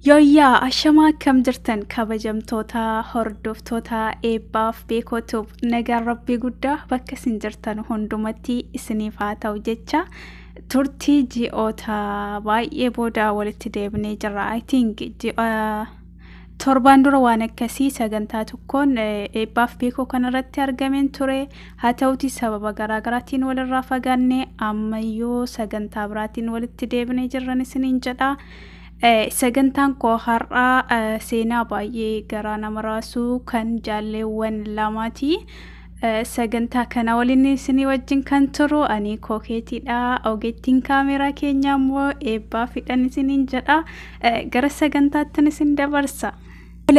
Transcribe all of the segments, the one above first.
Yooyyaa ashamaa akkam jirtan kabajamtoota hordoftoota eebbaaf beekootuuf nagaan rabbii guddaa bakka isin jirtan hundumatti isiniif haa ta'u jecha turtii ji'oota baay'ee booda walitti deebinee jirra. I think ji'a torbaan dura waan akkasii sagantaa tokkoon eebbaaf beekoo kanarratti argameen ture. Haa ta'uti sababa garaagaraatiin walirraa fagaanne ammayyuu sagantaa biraatiin walitti deebinee jirran isiniin jedha. Sagantaan koo har'aa seenaa baay'ee garaa nama raasuu kan jaalleewwan lamaati. Sagantaa kana waliin isinii wajjin kan turu ani kookeetiidha. Ogeettiin kaameraa keenyaa immoo eebbaa fidhan isiniin jedha. Gara sagantaattin isin dabarsa.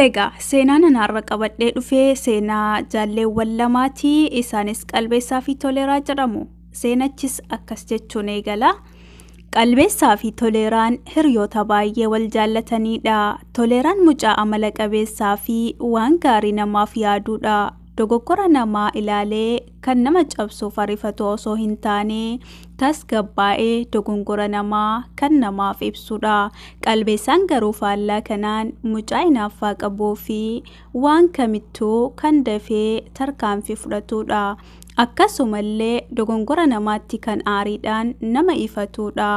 Egaa seenaan ani har'a qabadhee dhufee seenaa jaalleewwan lamaati. Isaanis Qalbeessaa fi Toleeraa jedhamu. Seenachis akkas jechuun eegala. Qalbeessaa fi Toleeraan hiriyoota baay'ee wal jaallataniidha. Toleeraan mucaa amala qabeessaa fi waan gaarii namaaf yaaduudha. Dogoggora namaa ilaalee kan nama cabsuuf ariifatu osoo hin taane tasgabbaa'ee dogongora namaa kan namaaf ibsudha. Qalbeessaan garuu faallaa kanaan mucaa hinaaffaa qabuu fi waan kamittuu kan dafee tarkaanfii fudhatudha. Akkasumallee dogongora namaatti kan aariidhaan nama ifatudha.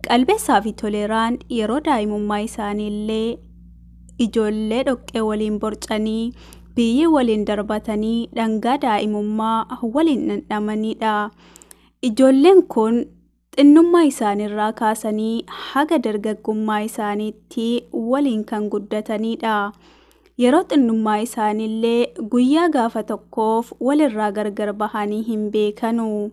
Qalbeessaa fi Toleeraan yeroo daa'imummaa isaaniillee ijoollee dhoqqee waliin borcanii biyyee waliin darbatanii dhangaa daa'imummaa waliin dhandhamanidha. Ijoolleen kun xinnummaa isaaniirraa kaasanii haga dargaggummaa isaaniitti waliin kan guddatanidha. Yeroo xinnummaa isaaniillee guyyaa gaafa tokkoof walirraa gargar bahanii hin beekanu.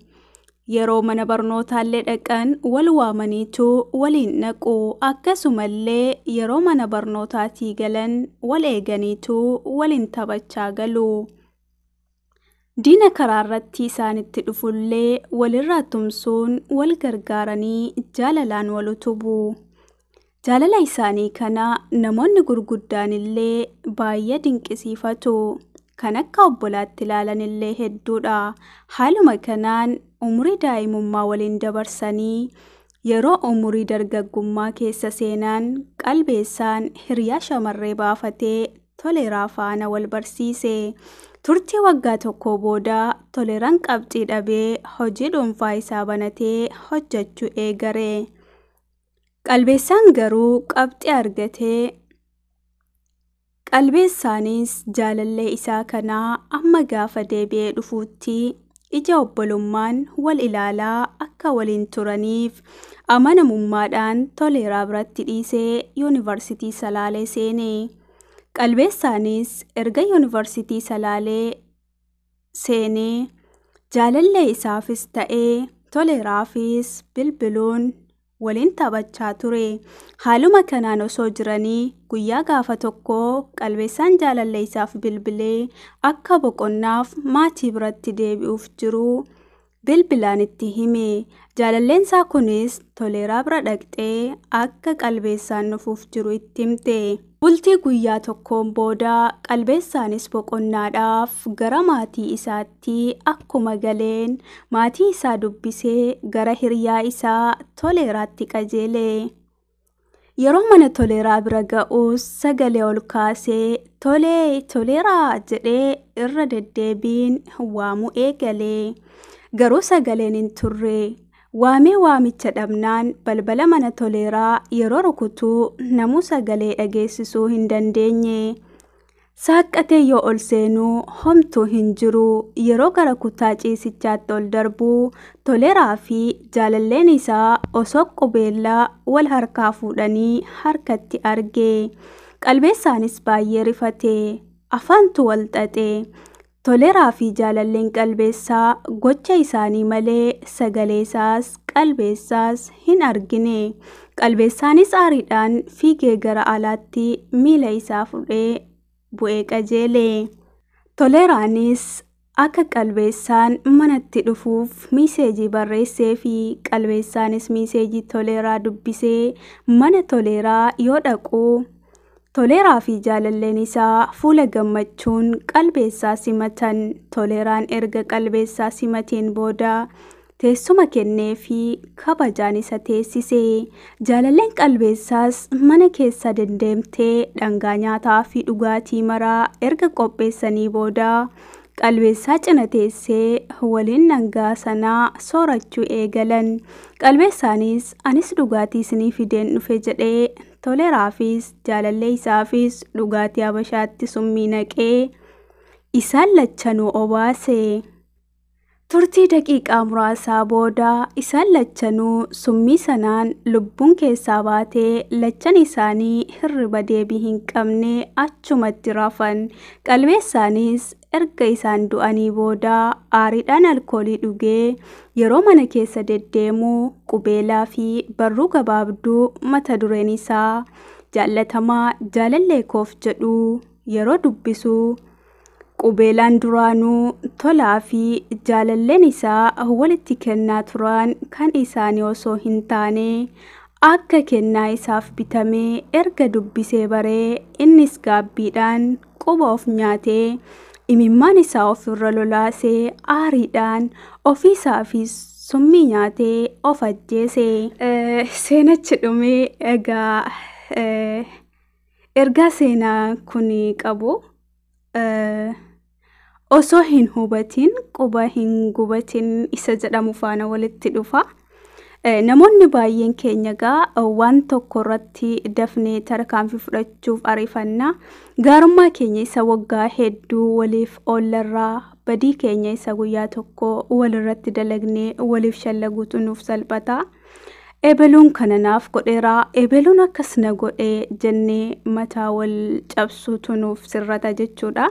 Yeroo mana barnootaallee dhaqan wal waamaniitu waliin dhaqu. Akkasumallee yeroo mana barnootaatii galan wal eeganiitu waliin taphachaa galu. Diina karaa irratti isaanitti dhufullee walirraa tumsuun wal gargaaranii jaalalaan wal utubu. Jaalala isaanii kana namoonni gurguddaan illee baay'ee dinqisiifatu. Kan akka obbolaatti ilaalan illee hedduudha. Haaluma kanaan umurii daa'imummaa waliin dabarsanii yeroo umurii dargaggummaa keessa seenan Qalbeessaan hiriyaa shamarree baafatee Toleeraa faana wal barsiise. Turtii waggaa tokkoo booda Toleeraan qabxii dhabee hojii dhuunfaa isaa banatee hojjechuu eegale. Qalbeessaan garuu qabxii argatee Qalbeessaanis jaalallee isaa kanaa amma gaafa deebi'ee dhufuutti ija obbolummaan wal ilaalaa akka waliin turaniif amanamummaadhaan Toleeraa biratti dhiisee yuunivarsiitii Salaalee seene. Qalbeessaanis erga yuunivarsiitii Salaalee seenee jaalallee isaafis ta'ee Toleeraafis bilbiluun waliin taphachaa ture. Haaluma kanaan osoo jiranii guyyaa gaafa tokkoo Qalbeessaan jaalallee isaaf bilbilee akka boqonnaaf maatii biratti deebi'uuf jiru bilbilaan itti hime. Jaalalleen isaa kunis Toleeraa bira dhaqxee akka Qalbeessaan dhufuuf jiru itti himte. Bultii guyyaa tokkoon booda Qalbeessaanis boqonnaadhaaf gara maatii isaatti akkuma galeen maatii isaa dubbisee gara hiriyaa isaa Toleeraatti qajeele. Yeroo mana Toleeraa bira ga'us sagalee ol kaasee Tolee Toleeraa jedhee irra deddeebiin waamuu eegale. Garuu sagaleen hin turre. Waamee waamicha dhabnaan balbala mana Toleeraa yeroo rukutuu namuu sagalee dhageessisuu hin dandeenye. Saaqqatee yoo ol seenuu homtuu hin jiru. Yeroo gara kutaa ciisichaatti ol darbuu Toleeraa fi jaalalleen isaa osoo qubeellaa wal harkaa fuudhanii harkatti arge. Qalbeessaanis baay'ee rifate. Afaantu wal xaxe. Toleeraa fi jaalalleen Qalbeessaa gocha isaanii malee sagalee isaas Qalbeessaas hin argine. Qalbeessaanis aariidhaan fiigee gara alaatti miila isaa fudhee bu'ee qajeele. Toleeraanis akka Qalbeessaan manatti dhufuuf miiseejii barreessee fi Qalbeessaanis miiseejii Toleeraa dubbisee mana Toleeraa yoo dhaqu Toleeraa fi jaalalleen isaa fuula gammachuun Qalbeessaa simatan. Toleeraan erga Qalbeessaa simateen booda Teessuma kenneefii kabajaan isa teessise. Jaalalleen Qalbeessaas mana keessa deddeemtee dhangaa nyaataa fi dhugaatii maraa erga qopheessanii booda Qalbeessaa cina teessee waliin dhangaa sanaa soorachuu eegalan. Qalbeessaanis anis dhugaatii isinii fideen dhufe jedhee Toleraafis jaalallee isaafis dhugaatii Habashaatti summii naqee isaan lachanuu obaase. Turtii daqiiqaa muraasaa booda isaan lachanuu summii sanaan lubbuun keessaa baatee lachan isaanii hirriba deebii hin qabne achumatti rafan. Qalbeessaanis erga isaan du'anii booda aariidhaan alkoolii dhugee yeroo mana keessa deddeemu qubeelaa fi barruu gabaabduu mata dureen isaa jaallatamaa jaalallee koof jedhu yeroo dubbisu qubeelaan duraanuu Tolaa fi jaalalleen isaa walitti kennaa turan kan isaanii osoo hin taane akka kennaa isaaf bitamee erga dubbisee baree innis gaabbiidhaan quba of nyaatee imimmaan isaa ofirra lolaasee aariidhaan ofiisaafis summii nyaatee of ajjeese. Seenachi dhumee egaa ergaa seenaa kun qabu osoo hin hubatin quba hin gubatin isa jedhamu faana walitti dhufa. Namoonni baay'een keenya egaa waan tokko irratti dafnee tarkaanfii fudhachuuf ariifanna. Gaarummaa keenya isa waggaa hedduu waliif oollarraa badii keenya isa guyyaa tokko walirratti dalagnee waliif shallaguutu nuuf salphata. Ebeluun kana naaf godheera, ebeluun akkas na godhe jennee mataa wal cabsuutu nuuf sirrata jechuudha.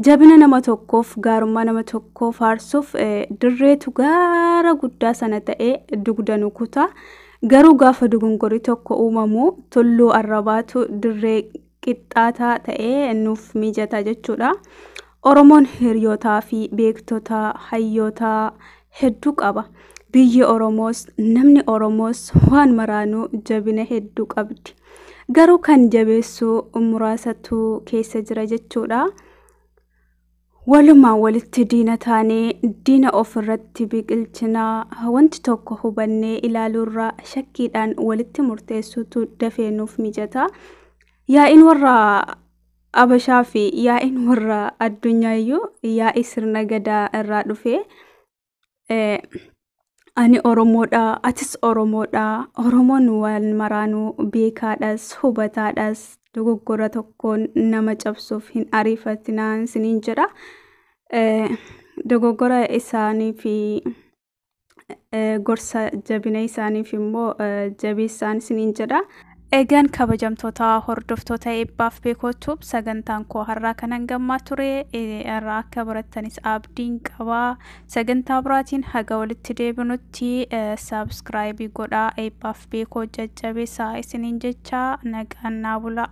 Jabina nama tokkoof gaarummaa nama tokkoo faarsuuf dirreetu gaara guddaa sana ta'ee dugda nu kuta. Garuu gaafa dogongorri tokko uumamu tulluu arrabaatu dirree qixxaataa ta'ee nuuf mijata jechuudha. Oromoon hiriyootaa fi beektota hayyoota hedduu qaba. Biyyi Oromoos namni Oromoos waan maraanuu jabina hedduu qabdi. Garuu kan jabeessu muraasatu keessa jira jechuudha. Walumaan walitti diina taanee diina ofirratti biqilchinaa wanti tokko hubannee ilaaluurraa shakkiidhaan walitti murteessuutu dafee nuuf mijata. Yaa'iin warra Abashaa fi yaa'iin warra addunyaa yaa'ii sirna gadaa irraa dhufe. Ani Oromoodha, atis Oromoodha. Oromoon waan maraanuu beekaadhas, hubataadhas, dogoggora tokkoon nama cabsuuf hin ariifatinaa isiniin jedha. Dogoggora isaanii fi gorsa jabina isaaniif immoo jabeessaan isiniin jedha. Egaan kabajamtoota hordoftoota eebbaaf beekootuuf sagantaan koo har'aa kanan gammaa ture irraa akka barattanis abdiin qabaa. Sagantaa biraatiin haga walitti deebinutti saabskraayibii godhaa eebbaaf beekoo jajjabeessaa isiniin jecha nagaan naa bulaa.